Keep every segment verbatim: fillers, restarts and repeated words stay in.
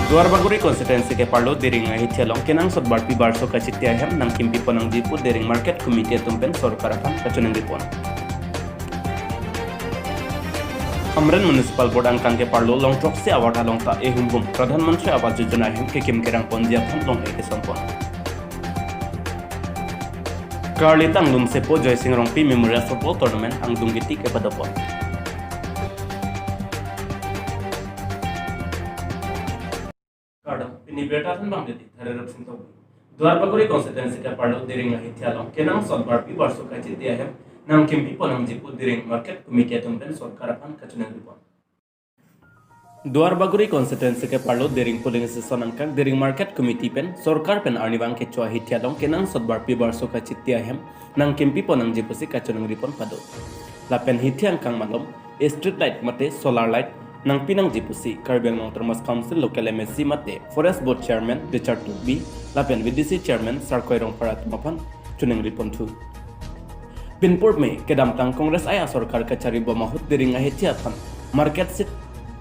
Duarbagori constituency keparlo Dering ahithi along kenangsot Barpi Barso kachiti ahem nangkimpi pon nangji pu Dering Market Committee atum pen sorkar aphan kachiningri pon. Hamren Municipal Board angkang keparlo long throksi award along ta ehumhum Pradhan Mantri Awas Yojana ahem kekim kerang ponji aphan long-e keson pon. Karlitang Lumsepo Joysing Rongpi Memorial Football Tournament angdung kiti kepadopon. Kardom, pini birta thanbang deti, Tharerap Singtokbi. Duarbagori constituency keparlo Dering ahithi along kenangsot Barpi Barso kachiti ahem nangkimpi pon nangji pu Dering Market Committee atum pen sorkar aphan kachiningri pon. Duarbagori constituency keparlo Dering polling station angkang Dering Market Committee pen sorkar pen arnivang kecho ahithi along kenangsot Barpi Barso kachiti ahem nangkimpi pon nangji pusi kachiningri pon pado. Lapen hithi angkang malom street light mate solar light nangpi nangji pusi Karbi Anglong Autonomous Council local M A C mate Forest Board Chairman Richard Tokbi lapen V D C Chairman Sarkoi Rongphar atum aphan chiningri ponthu. Pinpur me kedamtang Congress ai asorkar kachari bom ahut Dering ahithi aphan market shed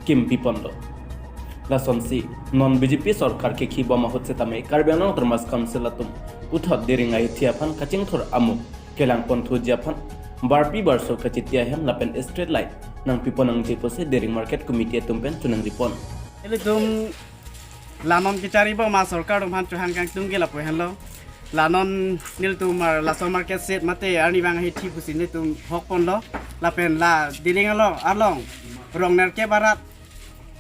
kimpi ponlo. Lasonsi non B J P sorkar kekhi bom ahut setame Karbi Anglong Autonomous Council atum puthot Dering ahithi aphan kachingthur amo kelang ponthuji aphan Barpi Barso kachiti ahem lapen street light nangpi pon nangji pusi Dering Market Committee atum pen chiningri pon. Ilitum la non kachari bom asorkar atum aphan chohang kangtung ke lapu henlo. La non nelitum mar laso market shed mate arnivang ahithi pusi nelitum hok ponlo. Lapen la Dering along, along Rongnerkep arat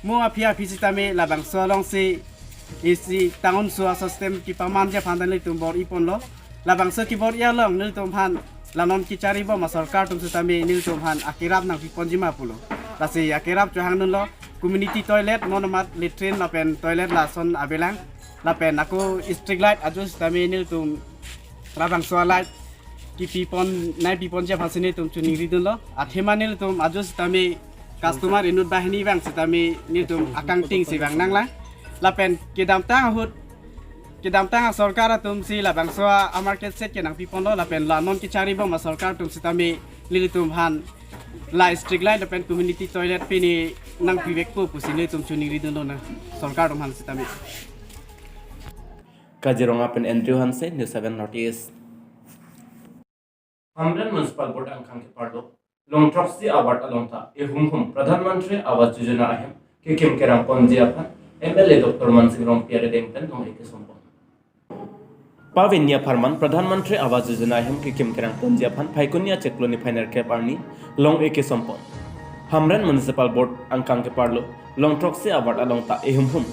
mo aphi aphi sitame labangso alongsi isi town so asystem kipamamji aphan ta nelitum bor-i ponlo. Labangso kebor-i along nelitum aphan la non kachari bom asorkar atum sitame nelitum aphan akerap nangpi ponji ma pulo. Lasi akerap chohang dunlo, community toilet, monomat latrine lapen toilet lason avelang. Lapen ako street light ajo sitame nelitum labangso alight kipi pon, nangpi ponji aphansi nelitum chiningri dunlo. Athema nelitum ajo sitame customer inut banghini vang sitame nelitum akangting si vang nanglang. Lapen kedamtang ahut, kedamtang asorkar atumsi labangso amarket shed ke nangpi ponlo lapen la non kachari bom asorkar atum sitame nelitum aphan la street light lapen community toilet pini nangpivekpo pusi nelitum chiningri dunlo na sorkar atum aphan sitame. Kaziranga pen Andrew Hanse, News seven North East. Hamren Municipal Board angkang keparlo long throksi award along ta ehumhum Pradhan Mantri Awas Yojana ahem kekim kerang ponji aphan M L A Doctor Mansing Rongpi arideng pen long-e keson pon. Pavenia pharman Pradhan Mantri Awas Yojana ahem kekim kerang ponji aphan Phaikuni achiklo niphai nerkep arni long-e keson pon. Hamren Municipal Board angkang keparlo long throksi award along ta ehumhum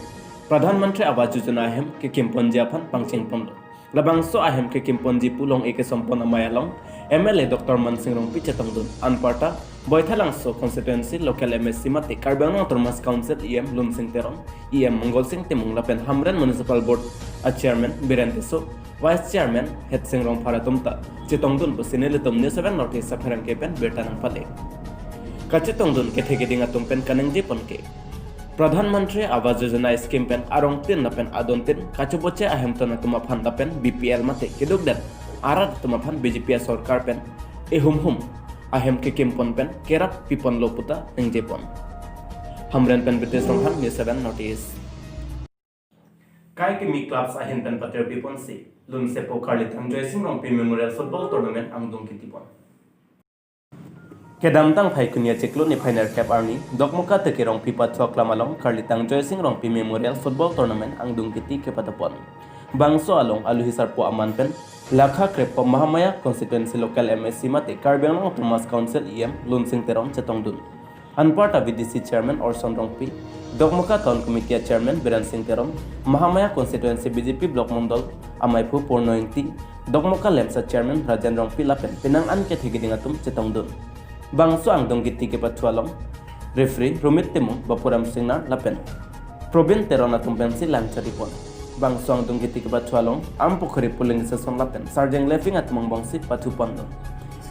Pradhan Mantri Awas Yojana ahem kekim ponji aphan pangcheng ponlo. Labangso ahem kekim ponji pu long-e keson pon amei along M L A Doctor Mansing Rongpi chetongdun. Anparta Baithalangso constituency local M A C mate Karbi Anglong Autonomous Council E M Lunsing Teron, E M Mongolsing Timung lapen Hamren Municipal Board a Chairman Biren Tisso, Vice Chairman Hetsing Rongphar atum ta chetongdun pusi nelitum News seven North East apherangke pen birta nangpale. Kachetongdun kethe keding atum pen kaningje pon ke Pradhan Mantri Awas Yojana scheme pen arongtin lapen adontin kachoboche ahemtun atum aphan lapen B P L mate kedukdet arat atum aphan B J P asorkar pen ehumhum ahem kekim pon pen kerap pi ponlo puta ningje pon. Hamren pen British Ronghang, News seven North East. Kaikimi clubs ahin pen paterpi ponsi Lumsepo Karlitang Joysing Rongpi Memorial Football Tournament angdung kiti pon. Kedamtang Phaikuni achiklo niphai nerkep arni Dokmoka Tekerongpi pathu aklam along Karlitang Joysing Rongpi Memorial Football Tournament angdung kiti kepadopon. Bangso along aluhi sarpo aman pen lakha krepho Mahamaya constituency local M A C mate Karbi Anglong Autonomous Council E M Lunsing Teron chetongdun. Anparta V D C Chairman Orson Rongpi, Dokmoka Town Committee a Chairman Biren Sing Teron, Mahamaya Constituency B J P Block Mondol amaiphu Purno Ingti, Dokmoka LAMPS a Chairman Rajen Rongpi lapen penang an kethe keding atum chetongdun. Bangso angdung kiti kepathu along referee Rumit Timung, Bapuram Singnar lapen Probin Teron atum pensi lang charipon. Bangso angdung kiti kepathu along Ampukhuri polling station lapen Sarjeng Lefing atum angbongsi pathu ponlo.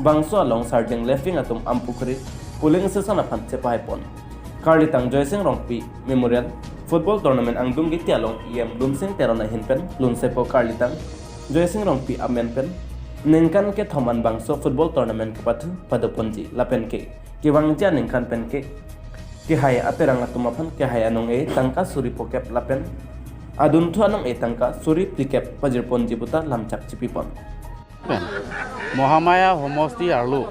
Bangso along Sarjeng Lefing atum Ampukhuri polling station aphan chepahai pon. Karlitang Joysing Rongpi Memorial Football Tournament angdung kiti along E M Lunsing Teron ahin pen Lunsepo Karlitang Joysing Rongpi amen pen ningkan kethom an bangso football tournament kepathu padoponji lapen ke kevangji aningkan pen ke Kehai aterang atum aphan kehai anong-e tangka suri phokep lapen adunthu anong-e tangka suri phlikep pajirponji puta lamchak chipipon. Pen Mahamaya homosti arlo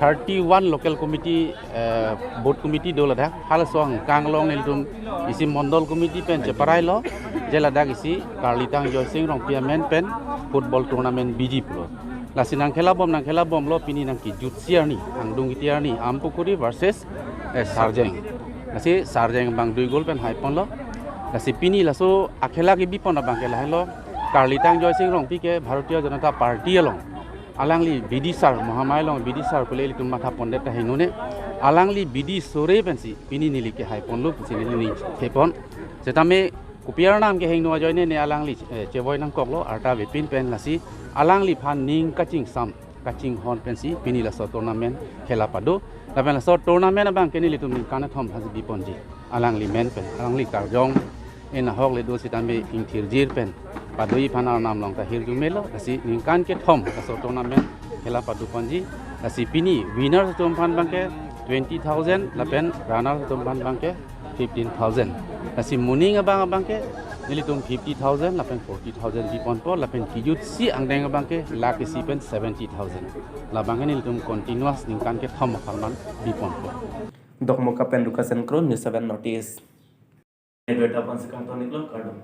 thirty-one local committee, eh, booth committee do ladak, halaso angkang along nelitum isi mondol committee pen cheparailo, je ladak isi Karlitang Joysing Rongpi amen pen football tournament bidi pulo. Lasi nangkhela bom, nangkhela bomlo pini nangkejutsi arni, Angdung Kiti arni, Ampukuri versus, eh, Sarjeng. Lasi Sarjeng abang dui goal pen haiponlo. Lasi pini laso akhela kebipon abangke lahelo, Karlitang Joysing Rongpi ke Bharatiya Janata Party along alangli bidisar, Mahamaya along bidisar pule ilitum mathapondet tahai nune, alangli bidi sore pensi pini neli kehaiponlo pusi neli ning thepon. Setame kopi arnam ke hingno ajoine ne alangli, eh, chevoi nangkoklo, arta avepin pen lasi alangliphan ning kachingsam kachinghon pensi pini laso tournament khela pado. Lapen laso tournament abangke nelitum ningkan kethom aphansi biponji. Alangli men pen, alangli karjong, eh, nahok le do sitame ingthirjir pen padoji aphan arnam along ta hirjume lo, lasi ningkan kethom laso tournament khela padoponji. Lasi pini winners atum aphan abangke twenty thousand, lapen runners atum aphan abangke fifteen thousand. Lasi moning abang abangke nelitum fifty thousand lapen forty thousand biponpo, lapen kejutsi angdeng abangke lakh isi pen seventy thousand. Labangke nelitum continuous ningkan kethom apharman biponpo. Dokmoka pen Lukas Enkro, News seven North East. Birta aphansi kangton-iklo, kardom.